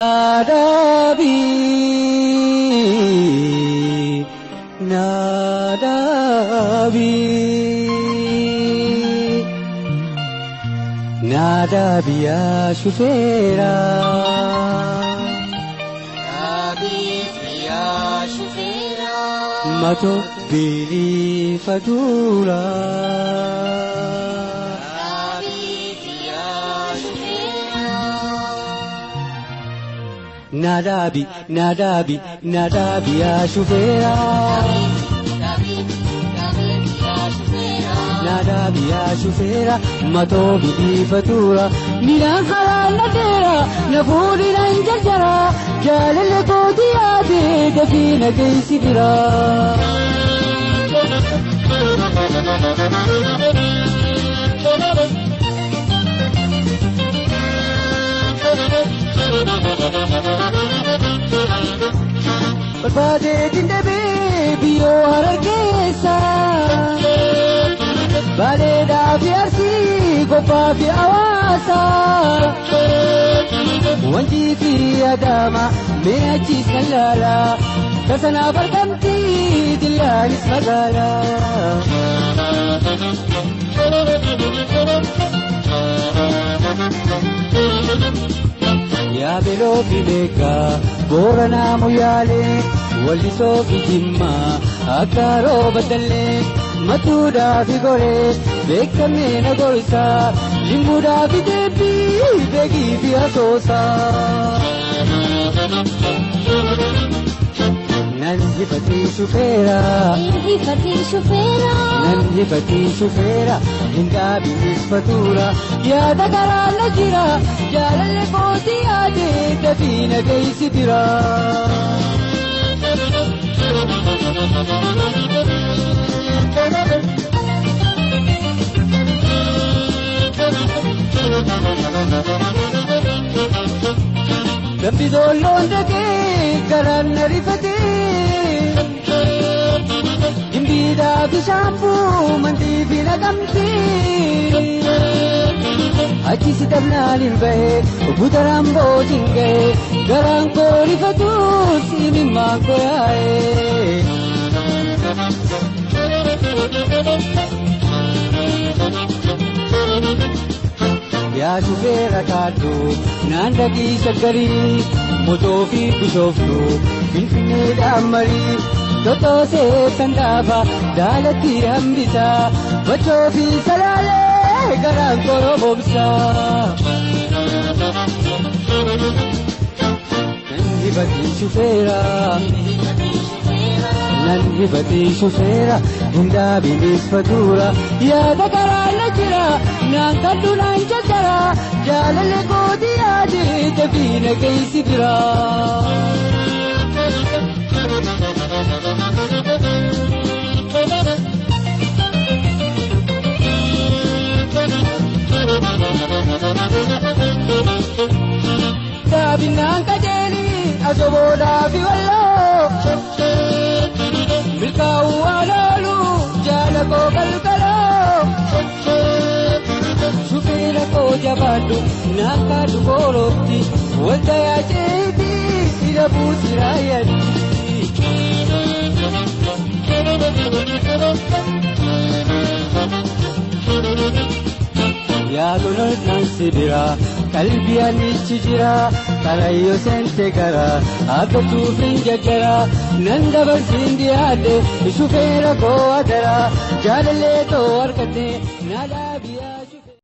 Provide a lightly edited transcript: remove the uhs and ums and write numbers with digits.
Naadabi, naadabi, naadabi yaa shufeera. Mato bilifatura. Naadabi, naadabi, naadabi yaa shufeera. Naadabi yaa shufeera, matoo bilifatura. Midhaan karaa na dheera, na fuudhinaan jarjara. Jaalalli kootii yaadee dafii na geessi bira. Barbaadee dindabee biyyoo harar keessa. Baaleedhaa fi arsii gobbaa fi hawaasa. Wanjii fi Adaama mee achiis kan laala. Tasanaaf argamti dillaanis magaala. Yaabeloo fi Meegaa Booranaa Muyaalee Wallisoo fi Jimmaa akka rooba dallee Matuudhaa fi Goree beekamee na gorsaa Limmuudhaa fi Deebii beekii fi Asoosaa. Nan hifatii shufeera. Hifatii shufeera. Nan hifatii shufeera. Hin dhaabinis fatuura. Yaada garaa na jira. Jaalalli kootii yaadee dafii na geessi bira. Dambi doolloon dhagee garaan na rifatee. Gimbiidhaa fi shaampuu mandii fi naqamtee. Achi si dhabnaan hin bahee butaraan boojiin gahee garaan koo rifatuus imimmaan koo yaa'ee. Yaa shufeera kaadhu naan dhaqii shaggarii motoo fi bishooftuu finfinneedhaan marii totoosee sandaafa daalatti hambisaa bachoo fi salaalee garaan korobomsaa. Nan hifatii shufeera. Nan hifatii shufeera hin dhaabinis fatuura yaada garaa na jira naan kadhu naan jajjara jaalalli kootii yaadee dafii na geessi bira. Saabinaan qajeelii asoboodhaa fi walloo. Milkaa'uu waan oolu jaala koo galgaloo. Shufeera koo jabaadhu naaf kaadhu koorootti walta yaaceetii ija buusi raayyaatti. Yaadonni naan si bira qalbii anichi jira karayyoo seente gara akka tuufiin jajjara nan dabarsiin dhiyaate shufeera koo adara jaalallee too harkate na dhaabiyaa.